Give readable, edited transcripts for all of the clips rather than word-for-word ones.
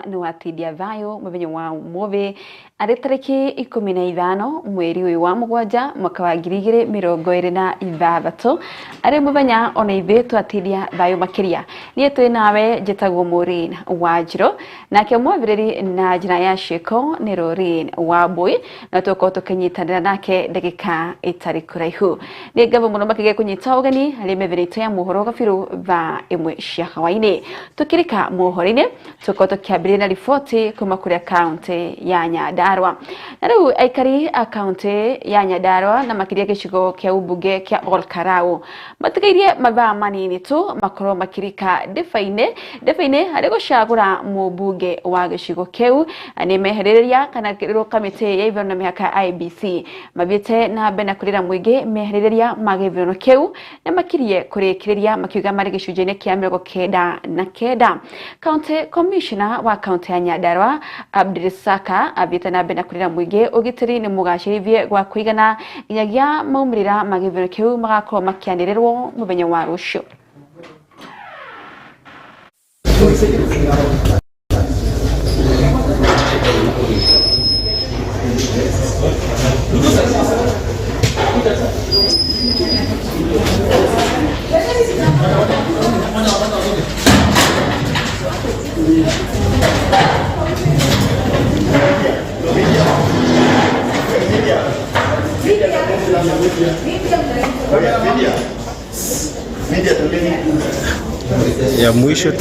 Nĩ watindia thayũ mũthenya wa ũmũthĩ arĩ tarĩki 15 mweri ũyũ wa mũgwanja mwaka wa 2026, arĩ mũthenya ona ithuĩ twatindia thayũ makĩria. Niĩ twĩ nawe njĩtagwo Maureen Wanjirũ, nake mwambĩrĩri na njĩra ya ciĩko nĩ Lorraine Wambui, na tũkorwo tũkĩnyitanĩra nake ndagĩka ĩtarĩ kũraihu. Nĩ ngatho mũno makĩria kũnyita ũgeni harĩ metha itũ ya mohoro gabiru thaa 1 cia hwaĩ-inĩ. Tũkĩrika mohoro-inĩ, tũkorwo tũkĩambĩrĩria na riboti kuma kũrĩa kaunti ya Nyandarua. Na rĩu aikari a kaunti ya Nyandarua na makĩria gĩcigo kĩa ũmbunge kĩa Ol Kalou matigairie mathaa manini tu makorwo makĩrika ndeba-inĩ harĩ gũcagũra mũmbunge wa gĩcigo kĩu. Nĩ meharĩrĩria kana kamĩtĩ ya ithurano na mĩhaka IEBC mathiĩte na mbere na kũrĩra mũingĩ meharĩrĩria ma gĩthurano kĩu na makirie kũrĩkĩrĩria makiuga marĩ gĩcunjĩ-inĩ kĩa 99. County Commissioner wa kaunti ya Nyandarua Abdirisaka athiĩte na mbere na kũrĩra mũingĩ ũgitĩri nĩ mũgacĩrithie gwa kũigana nginyagia maumĩrĩra ma gĩthurano kĩu magakorwo makĩanĩrĩrwo mũthenya wa rũciũ. Ya mwisho.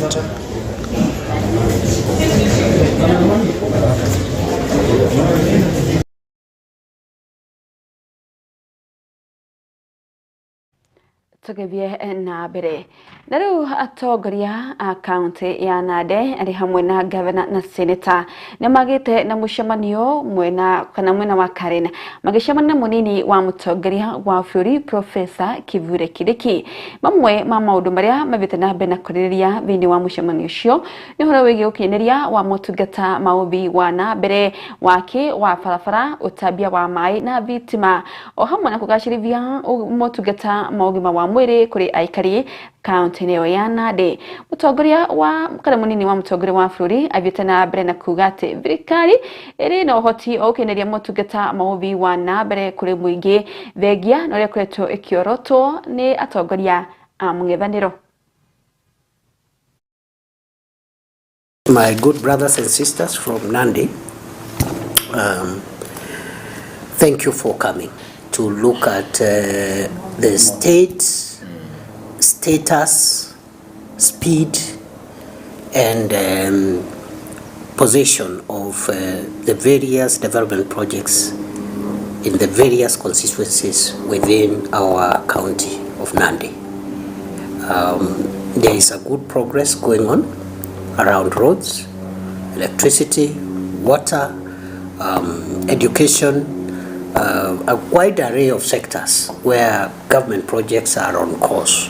Tũgĩthiĩ na mbere na rĩu atongoria a kaunti ya Nandi arĩ hamwe na gavana na seneta nĩ magĩte na mũcemanio mwena kana mwena wa Karen, magĩcemania na mũnini wa mũtongoria wa bũrũri Professor Kithure Kindiki. Mamwe ma maũndũ marĩa mathiĩte na mbere na kwarĩrĩria thĩinĩ wa mũcemanio ũcio nĩ ũhoro wĩgiĩ ũkinyanĩria wa motungata ma ũthii wa na mbere, waki wa barabara, ũtambia wa maĩ na thitima, o hamwe na kũgacĩrithia motungata ma ũgima wa mwĩrĩ kũrĩ aikari kaunti-inĩ ĩyo ya Nandi. Mũtongoria wa kana mũnini wa mũtongoria wa bũrũri athiĩte na mbere na kuga atĩ thirikari ĩrĩ na ũhoti wa gũkinyanĩria motungata ma ũthii wa na mbere kũrĩ mũingĩ, thengia na ũrĩa ĩkoretwo ĩkĩorotwo nĩ atongoria a mũng'ethanĩro. My good brothers and sisters from Nandi, thank you for coming to look at the state, status, speed, and position of the various development projects in the various constituencies within our county of Nandi. There is a good progress going on around roads, electricity, water, education, a wide array of sectors where government projects are on course.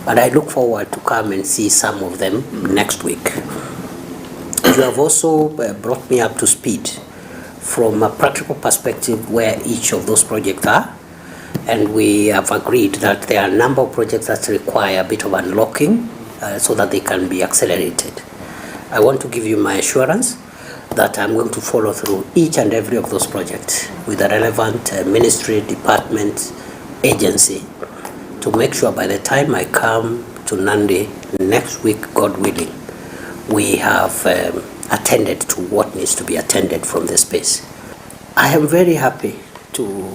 And I look forward to come and see some of them next week. You have also brought me up to speed from a practical perspective where each of those projects are. And we have agreed that there are a number of projects that require a bit of unlocking so that they can be accelerated. I want to give you my assurance that I'm going to follow through each and every of those projects with the relevant ministry, department, agency to make sure by the time I come to Nandi next week, God willing, we have attended to what needs to be attended from the space. I am very happy to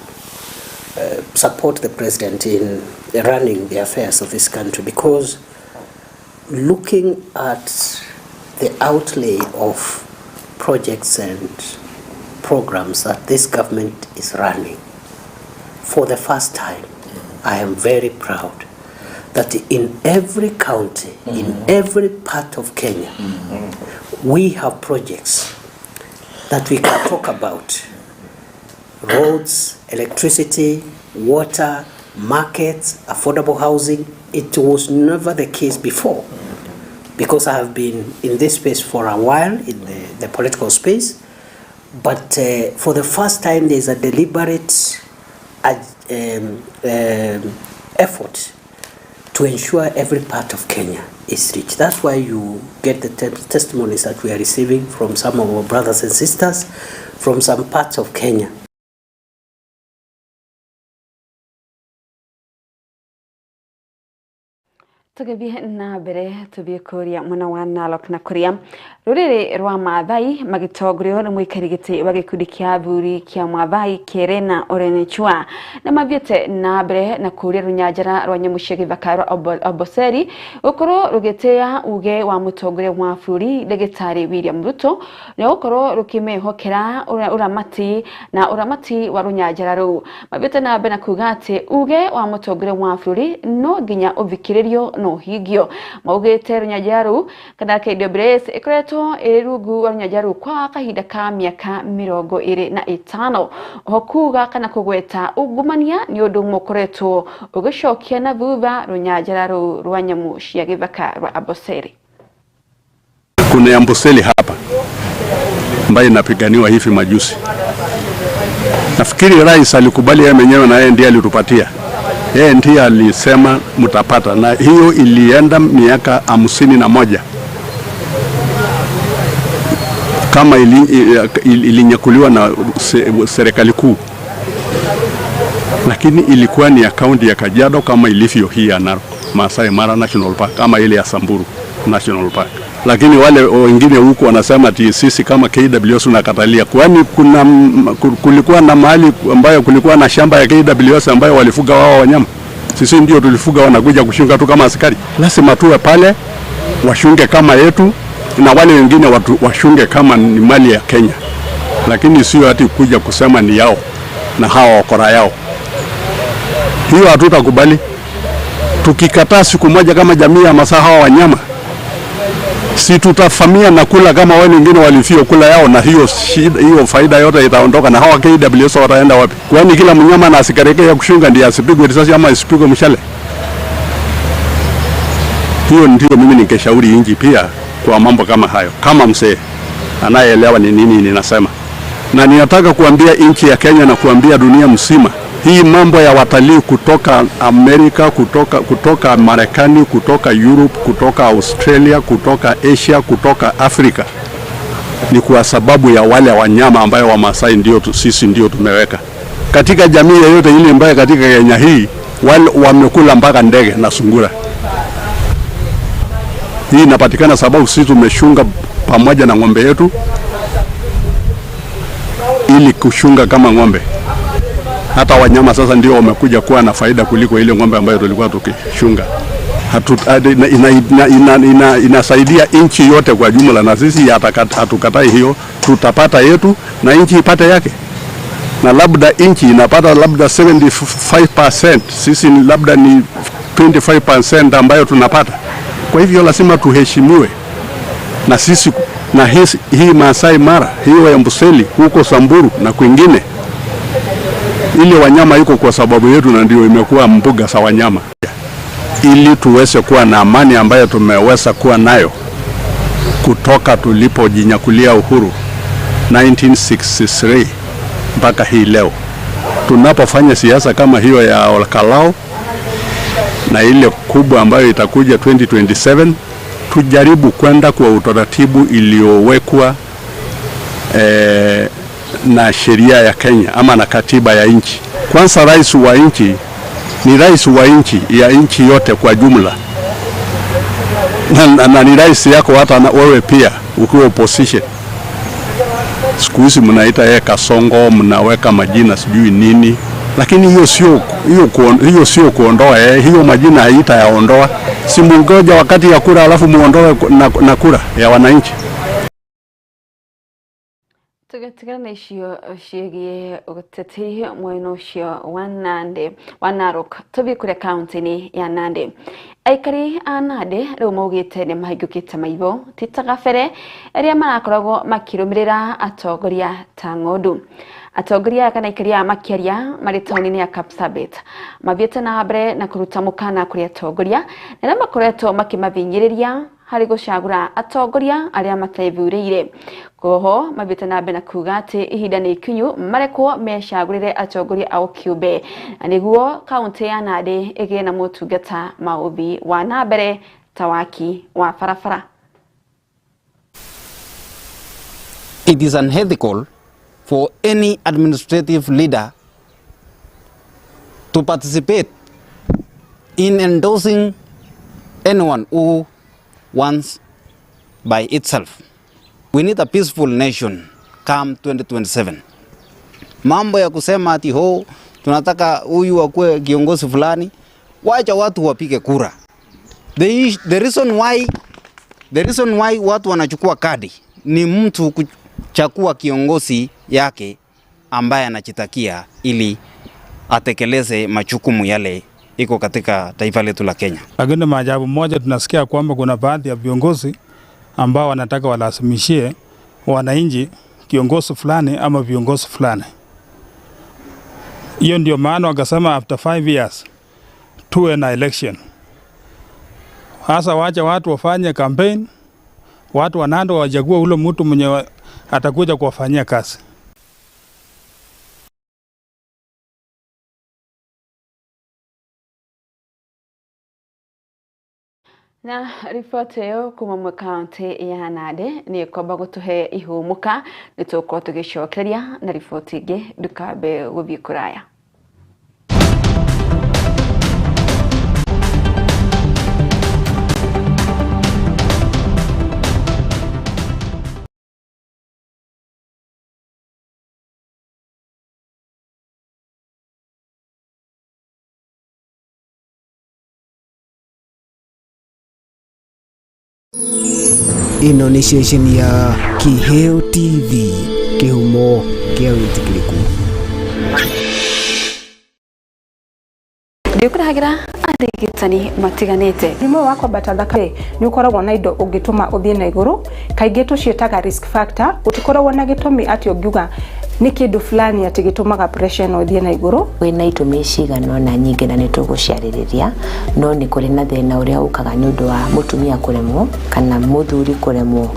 support the president in running the affairs of this country, because looking at the outlay of projects and programs that this government is running, for the first time, I am very proud that in every county, in every part of Kenya, we have projects that we can talk about. Roads, electricity, water, markets, affordable housing. It was never the case before, because I have been in this space for a while, in the political space, but for the first time there's a deliberate effort to to ensure every part of Kenya is rich. That's why you get the testimonies that we are receiving from some of our brothers and sisters from some parts of Kenya. Tũgĩthiĩ na mbere tũthiĩ kũrĩa mwena wa Narok na kũrĩa rũrĩrĩ rwa Maathai magĩtongorio nĩ mũikari gĩtĩ wa gĩkundi kĩa athuri kĩa Maathai Kerena Olenechua na mathiĩte na mbere na kũũria rũnyanjara rwa nyamũ cia gĩthaka rwa Amboseli gũkorwo rũgĩtĩĩa uge wa mũtongoria wa bũrũri ndagĩtarĩ William Ruto na gũkorwo rũkĩmehokera ũramati na ũramati wa rũnyanjara rũu. Mathiĩte na mbere na kuga atĩ uge wa mũtongoria wa bũrũri no nginya ũthikĩrĩrio no hingio. Maugĩte rũnyanjara rũu kana KWS ĩkoretwo ĩrĩ rungu rwa rũnyanjara rũu kwa kahinda ka mĩaka 25. Oho kuga kana kũgweta ungumania nĩ ũndũ ũmwe ũkoretwo ũgĩcokia na thutha rũnyanjara rũu rwa nyamũ cia gĩthaka rwa Amboseli. Kuna Amboseli hapa ambayo inapiganiwa hivi majuzi. Nafikiri rais alikubali yeye mwenyewe na yeye ndiye alitupatia. Yeye ndiye alisema mtapata, na hiyo ilienda miaka 51 kama ilinyakuliwa na serikali kuu, lakini ilikuwa ni ya kaunti ya Kajiado kama ilivyo hii ya Narok, Maasai Mara National Park, kama ile ya Samburu National Park. Lakini wale wengine huku wanasema ati sisi kama KWS tunakatalia, kwani kulikuwa na mahali ambayo kulikuwa na shamba ya KWS ambayo walifuga wao wanyama? Sisi ndio tulifuga, wanakuja kushunga tu kama askari. Lazima tuwe pale washunge kama yetu, na wale wengine watu washunge kama ni mali ya Kenya, lakini sio ati kuja kusema ni yao na hawa wakora yao. Hiyo hatutakubali. Tukikataa siku moja kama jamii ya Maasai hawa wanyama, si tutafamia na kula kama wale wengine walifio kula yao, na hiyo shida, hiyo faida yote itaondoka, na hawa KWS wataenda wapi? Kwani kila mnyama na askari yake ya kushunga ndiye asipigwe risasi ama asipigwe mshale? Hiyo ndio mimi ningeshauri inji pia kwa mambo kama hayo, kama mzee anayeelewa ni nini ninasema. Na ninataka kuambia nchi ya Kenya na kuambia dunia mzima, hii mambo ya watalii kutoka Amerika, kutoka Marekani, kutoka Europe, kutoka Australia, kutoka Asia, kutoka Afrika, ni kwa sababu ya wale wanyama ambayo wa Maasai ndio sisi ndio tumeweka. Katika jamii yoyote ile ambayo katika Kenya hii wale wamekula mpaka ndege na sungura. Hii inapatikana sababu sisi tumeshunga pamoja na ng'ombe yetu ili kushunga kama ng'ombe. Hata wanyama sasa ndio wamekuja kuwa na faida kuliko ile ng'ombe ambayo tulikuwa tukishunga. Inasaidia nchi yote kwa jumla, na sisi hatukatai hiyo. Tutapata yetu na nchi ipate yake, na labda nchi inapata labda 75%, sisi labda ni 25% ambayo tunapata. Kwa hivyo lazima tuheshimiwe na sisi, na hii Maasai Mara, hiyo Amboseli, huko Samburu na kwingine, ile wanyama iko kwa sababu yetu, na ndio imekuwa mbuga za wanyama, ili tuweze kuwa na amani ambayo tumeweza kuwa nayo kutoka tulipojinyakulia uhuru 1963 mpaka hii leo. Tunapofanya siasa kama hiyo ya Olkalou na ile kubwa ambayo itakuja 2027, tujaribu kwenda kwa utaratibu iliyowekwa na sheria ya Kenya ama na katiba ya nchi. Kwanza rais wa nchi ni rais wa nchi ya nchi yote kwa jumla, na ni rais yako hata na wewe pia ukiwa opposition. Siku hizi mnaita yeye Kasongo, mnaweka majina sijui nini, lakini hiyo sio kuondoa yeye, hiyo majina haitayaondoa. Si mungoja wakati ya kura alafu muondoe na kura ya wananchi. Tũgĩtigana na icio ciĩgiĩ ũteti mwena ũcio wa Nandi wa Narok, tũthiĩ kũrĩa kaunti-inĩ ya Nandi. Aikari a Nandi rĩu maugĩte nĩ mahingũkĩte maitho ti ta gabere arĩa marakoragwo makĩrũmĩrĩra atongoria ta ng'ondu. Atongoria aya kana aikari aya makĩaria marĩ taũni-inĩ ya Kapsabet mathiĩte na mbere na kũruta mũkana kũrĩ atongoria na arĩa makoretwo makĩmahinyĩrĩria Harĩ gũcagũra atongoria arĩa matethurĩire. Koho mathiĩte na mbere na kuga atĩ ihinda nĩ ikinyu marekwo mecagũrĩre atongoria ao kĩũmbe, na nĩguo kaunti ya Nandi ĩgĩe na motungata ma ũthii wa na mbere ta waki wa barabara. It is unethical for any administrative leader to participate in endorsing anyone who wants by itself. We need a peaceful nation come 2027. Mambo ya kusema ati ho tunataka huyu akuwe kiongozi fulani, wacha watu wapige kura. The reason why watu wanachukua kadi ni mtu kuchagua kiongozi yake ambaye anajitakia ili atekeleze majukumu yale iko katika taifa letu la Kenya. Lakini maajabu moja, tunasikia kwamba kuna baadhi ya viongozi ambao wanataka walazimishie wananchi kiongozi fulani ama viongozi fulani. Hiyo ndio maana wakasema after 5 years tuwe na election. Hasa wacha watu wafanye campaign, watu wa Nandi wachague ule mtu mwenye atakuja kuwafanyia kazi. Na riboti ĩyo kuma mwe kaunti ya Nandi nĩ ĩkwamba gũtũhe ihũmũka, nĩ tũgũkorwo tũgĩcokereria na riboti ĩngĩ, ndũkambe gũthiĩ kũraya. Ĩno nĩ ceceni ya Kiheo TV, kĩhumo kĩa wĩtĩkĩrĩku. Ndĩkũrehagĩra arigitani matiganĩte. Mũrimũ wa kwambata thakame nĩ ũkoragwo na indo ũngĩtũma ũthiĩ na igũrũ, kaingĩ tũciĩtaga risk factor. Gũtikoragwo na gĩtũmi atĩ ũngiuga nĩ kĩndũ fulani atĩ gĩtũmaga pressure ĩno ĩthiĩ na igũrũ. Kwĩna itũmi cigana ũna nyingĩ na nĩ tũgũciarĩrĩria, no nĩ kũrĩ na thĩna ũrĩa ũkaga nĩ ũndũ wa mũtumia kũremwo kana mũthuri kũremwo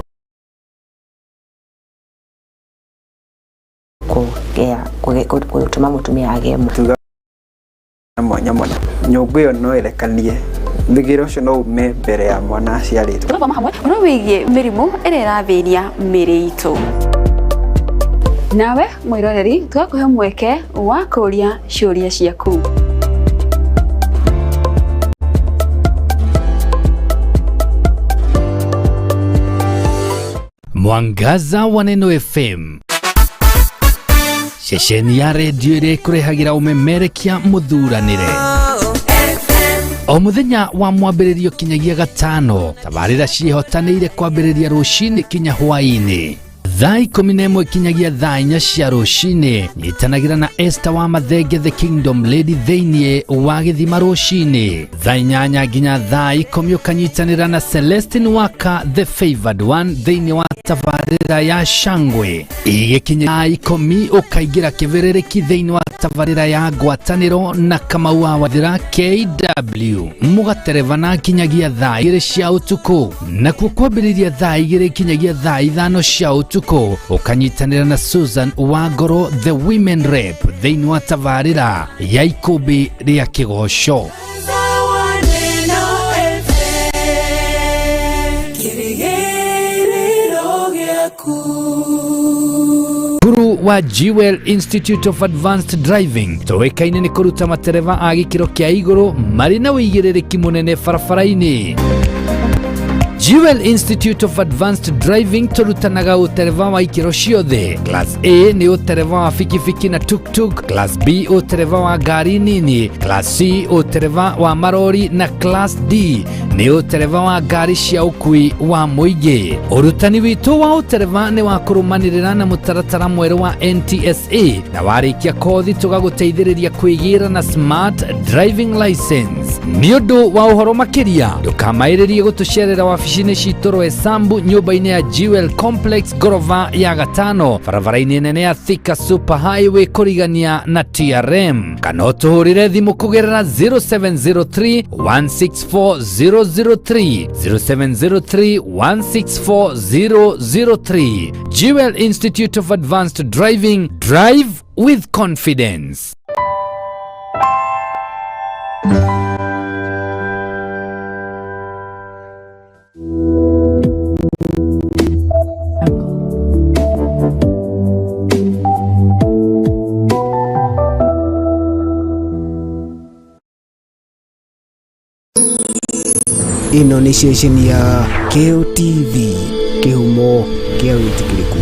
gũtũma mũtumia agĩe mwana. Mwanya mwanya nyũngũ ĩyo no ĩrekanie thigiro ũcio no ume mbere ya mwana aciarĩtwo. Tũrathoma hamwe ũhoro wĩgiĩ mĩrimũ ĩrĩa ĩrathĩnia mĩĩrĩ itũ. Nawe mwĩroreri, tũgakũhe mweke wa kũũria ciũria ciaku. Mwangaza wa Neno FM, ceceni ya redio ĩrĩa ĩkũrehagĩra ũmemerekia mũthuranĩre o mũthenya wa mwambĩrĩrio kinyagia gatano. Tabarĩra ciĩhotanĩire kwambĩrĩria rũcinĩ kinya hwaĩ-inĩ thaa 11 kinyagia thaa 4 cia rũcinĩ. Nyitanagĩra na Esther wa Mathenge, the Kingdom Lady, thĩinĩ wa gĩthima rũcinĩ thaa 8 nginya thaa 10, ũkanyitanĩra na Celestine Waka, the Favored One, thĩinĩ wa tabarĩra ya Shangwe. Igĩkinya thaa 10 ũkaingĩra kĩbĩrĩrĩki thĩinĩ wa tabarĩra ya ngwatanĩro na Kamau wa Wathira KW, mũgaterebana kinyagia thaa 2 cia ũtukũ. Nakuo kwambĩrĩria thaa 2 kinyagia thaa 5 cia ũtukũ ũkanyitanĩra na Susan Wangoro, the Women Rep, thĩinĩ wa tabarĩra ya ikũmbĩ rĩa kĩgoco. Cukuru wa Jewel Institute of Advanced Driving tũĩkaine nĩ kũruta matereba a gĩkĩro kĩa igũrũ marĩ na ũigĩrĩrĩki mũnene barabara-inĩ. Jewel Institute of Advanced Driving tũrutanaga ũtereba wa ikĩro ciothe. Class A nĩ ũtereba wa bikibiki na tuktuk, Class B ũtereba wa ngari nini, Class C ũtereba wa marori na Class D nĩ ũtereba wa ngari cia ũkui wa mũingĩ. Ũrutani witũ wa ũtereba nĩ wa kũrũmanĩrĩra na mũtaratara mwerũ wa NTSA, na warĩkia kothi tũgagũteithĩrĩria kwĩgĩra na smart driving license. Nĩ ũndũ wa ũhoro makĩria ndũkamaĩrĩrie gũtũcerera wabici Wabici-inĩ citũ Roysambu, nyũmba-inĩ ya Jewel Complex, ngorova ya gatano, barabara-inĩ nene ya Thika Super Highway kũrigania na TRM, kana ũtũhũrĩre thimũ kũgerera 0703 164 003, 0703 164 003. Jewel Institute of Advanced Driving, drive with confidence. Ĩno nĩ ceceni ya KOTV, kĩhumo kĩa wĩtĩkĩrĩku.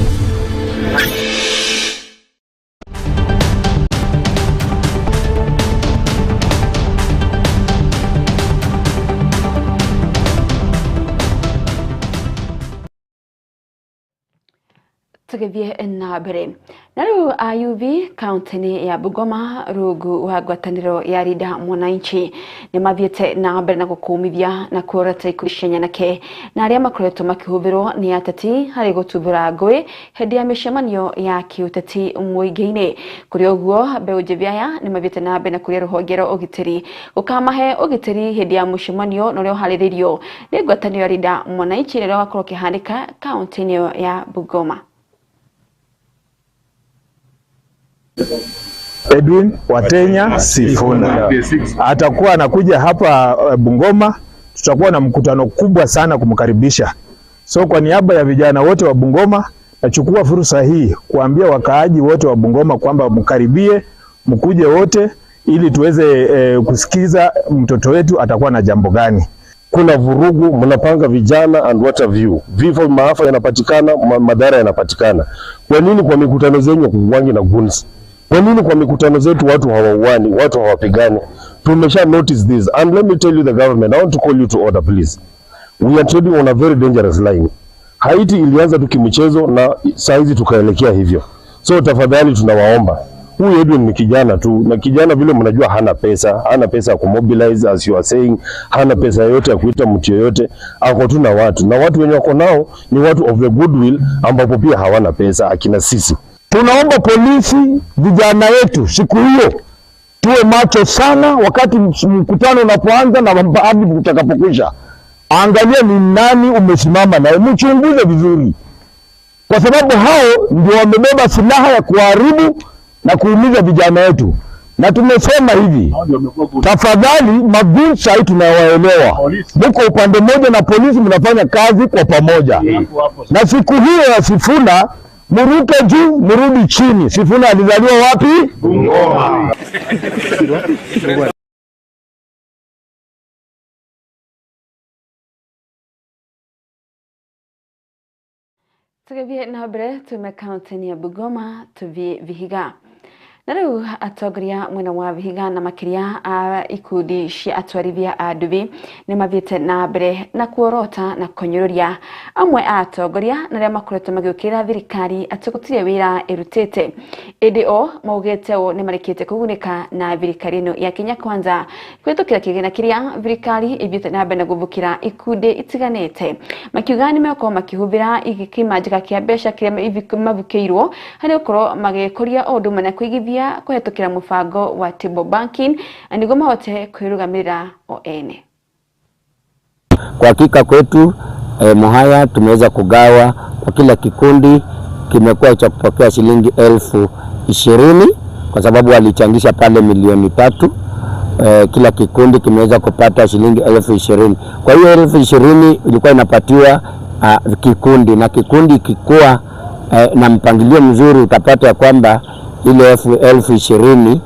Tũgĩthiĩ na mbere na rĩu, ayuthi kaunti-inĩ ya Bungoma rungu wa ngwatanĩro ya Linda Mwananchi nĩ mathiĩte na mbere na gũkũmithia na kuorota ikundi cia nyanake na arĩa makoretwo makĩhũthĩrwo nĩ ateti harĩ gũtuthũra ngũĩ hĩndĩ ya mĩcemanio ya kĩũteti mũingĩ-inĩ. Kũrĩ ũguo, mbeũ njĩthĩ aya nĩ mathiĩte na mbere na kũrĩa rũhonge rwa ũgitĩri gũkamahe ũgitĩri hĩndĩ ya mũcemanio na ũrĩa ũharĩrĩirio nĩ ngwatanĩro ya Linda Mwananchi na ũrĩa wakorwo ũkĩhanĩka kaunti-inĩ ĩyo ya Bungoma. Edwin Watenya Sifuna atakuwa anakuja hapa Bungoma. Tutakuwa na mkutano kubwa sana kumkaribisha. So kwa niaba ya vijana wote wa Bungoma, nachukua fursa hii kuambia wakaaji wote wa Bungoma kwamba mkaribie, mkuje wote ili tuweze kusikiza mtoto wetu atakuwa na jambo gani. Kuna vurugu, mnapanga vijana and what have you. Vifo, maafa yanapatikana, madhara yanapatikana. Kwa nini kwa mikutano zenyu kuwangi na guns? Kwa nini kwa mikutano zetu watu hawauani, watu hawapigani? Tumesha notice this. And let me tell you the government, I want to call you to order please. We are trading on a very dangerous line. Haiti ilianza tu kimchezo na saizi tukaelekea hivyo. So tafadhali tunawaomba. Huyu Edwin ni kijana tu, na kijana vile mnajua hana pesa, hana pesa ya kumobilize as you are saying, hana pesa yote ya kuita mtu yoyote, ako tu na watu, na watu wenye wako nao ni watu of the goodwill ambapo pia hawana pesa akina sisi. Tunaomba polisi, vijana wetu siku hiyo tuwe macho sana wakati mkutano unapoanza na hadi utakapokwisha. Angalia ni nani umesimama naye, mchunguze vizuri, kwa sababu hao ndio wamebeba silaha ya kuharibu na kuumiza vijana wetu. Na tumesema hivi, tafadhali magunsa hii tunawaelewa, mko upande mmoja na polisi, mnafanya kazi kwa pamoja. Na siku hiyo ya Sifuna, muruke juu, murudi chini. Sifuna alizaliwa wapi? Bungoma. Tũgĩthiĩ na mbere tume kaunti-inĩ ya Bungoma tũthiĩ Vihiga. Na rĩu atongoria mwena wa Vihiga na makĩria a ikundi cia atwarithia a nduthi nĩ mathiĩte na mbere na kuorota na kũnyũrũria amwe a atongoria na arĩa makoretwo magĩũkĩrĩra thirikari atĩ gũtirĩ wĩra ĩrutĩte, ĩndĩ o maugĩte ũũ nĩ marĩkĩte kũgunĩka na thirikari ĩno ya Kenya Kwanza kũhĩtũkĩra kĩgĩna kĩrĩa thirikari ĩthiĩte na mbere na gũthũkĩra ikundi itiganĩte, makiuga nĩ megũkorwo makĩhũthĩra kĩmanjĩka kĩa mbeca kĩrĩa mabukĩirwo harĩ gũkorwo magĩkũria o ũndũ ũmwe na kũigithia kũhetũkĩra mũbango wa table banking nĩguo mahote kwĩrũgamĩrĩra o ene. Kwa hakika kwetu Muhaya tumeweza kugawa kwa kila kikundi, kimekuwa cha kupokea shilingi 20,000 kwa sababu walichangisha pale 3,000,000. Kila kikundi kimeweza kupata shilingi 20,000. Kwa hiyo 20,000 ilikuwa inapatiwa kikundi, na kikundi kikuwa na mpangilio mzuri utapata ya kwamba ile 20,000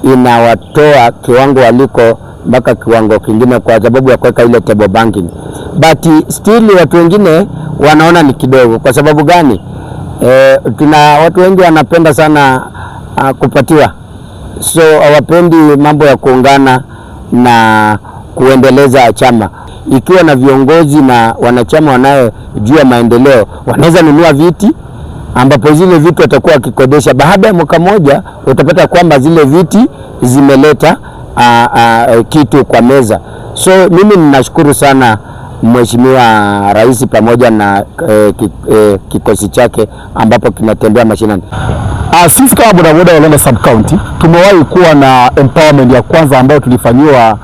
inawatoa kiwango waliko mpaka kiwango kingine kwa sababu ya kuweka ile table banking. But still watu wengine wanaona ni kidogo. Kwa sababu gani? Tuna watu wengi wanapenda sana kupatiwa, so hawapendi mambo ya kuungana na kuendeleza chama. Ikiwa na viongozi na wanachama wanayojua maendeleo, wanaweza nunua viti ambapo zile viti watakuwa wakikodesha. Baada ya mwaka moja utapata kwamba zile viti zimeleta kitu kwa meza. So mimi ninashukuru sana Mheshimiwa Rais pamoja na kikosi chake ambapo kinatembea mashinani. Sisi kama bodaboda wa Luanda Sub County tumewahi kuwa na empowerment ya kwanza ambayo tulifanyiwa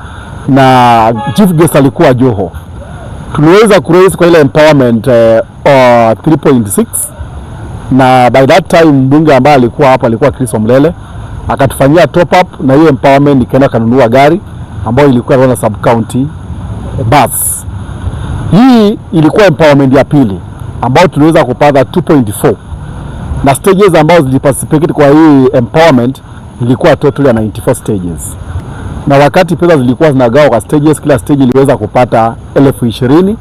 na chief guest alikuwa Joho. Tuliweza kuraise kwa ile empowerment 3.6, na by that time mbunge ambaye alikuwa hapo alikuwa Chris Omlele, akatufanyia top up na hiyo empowerment ikaenda kanunua gari ambayo ilikuwa Luanda Sub County bus. Hii ilikuwa empowerment ya pili ambayo tuliweza kupata 2.4, na stages ambazo ziliparticipate kwa hii empowerment ilikuwa total ya 94 stages, na wakati pesa zilikuwa zinagawa kwa stages, kila stage iliweza kupata 20,000,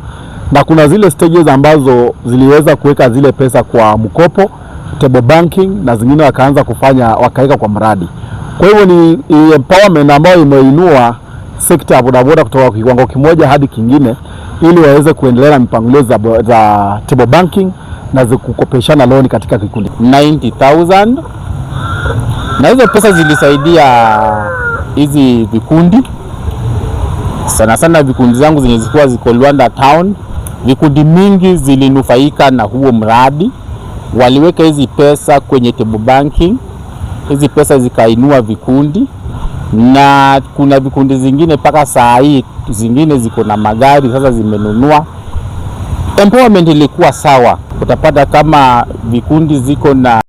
na kuna zile stages ambazo ziliweza kuweka zile pesa kwa mkopo table banking, na zingine wakaanza kufanya wakaweka kwa mradi. Kwa hivyo ni empowerment ambayo imeinua sekta ya bodaboda kutoka kiwango kimoja hadi kingine, ili waweze kuendelea na mipangilio za table banking na za kukopeshana loan katika kikundi. 90,000, na hizo pesa zilisaidia hizi vikundi, sana sana vikundi zangu zenye zilikuwa ziko Luanda town. Vikundi mingi zilinufaika na huo mradi, waliweka hizi pesa kwenye table banking, hizi pesa zikainua vikundi, na kuna vikundi zingine mpaka saa hii zingine ziko na magari sasa zimenunua. Empowerment ilikuwa sawa, utapata kama vikundi ziko na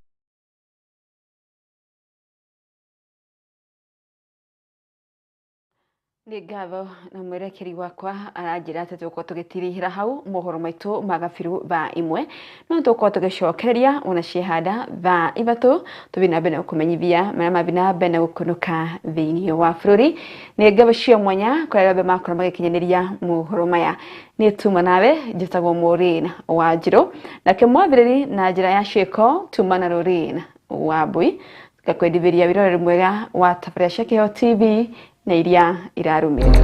Nĩ ngatho na mwerekeri wakwa aranjĩra atĩ tũgũkorwo tũgĩtirihĩra hau mohoro maitũ ma gabiru thaa 1, no tũgũkorwo tũgĩcokereria ona ciehanda thaa 3 tũthiĩ na mbere na gũkũmenyithia marĩa mathiĩ na mbere na gũkunũka thĩinĩ wa bũrũri. Nĩ ngatho cia mwanya kũrĩ arĩa othe makorwo magĩkinyanĩria mohoro maya. Nĩ tuma nawe, njĩtagwo Maureen Wanjirũ, nake mwathĩrĩri na njĩra ya ciĩko tuma na Lorraine Wambui. Ngakwendithĩria wĩroreri mwega wa tabarĩra cia Kĩheo TV na iria irarũmĩrĩra.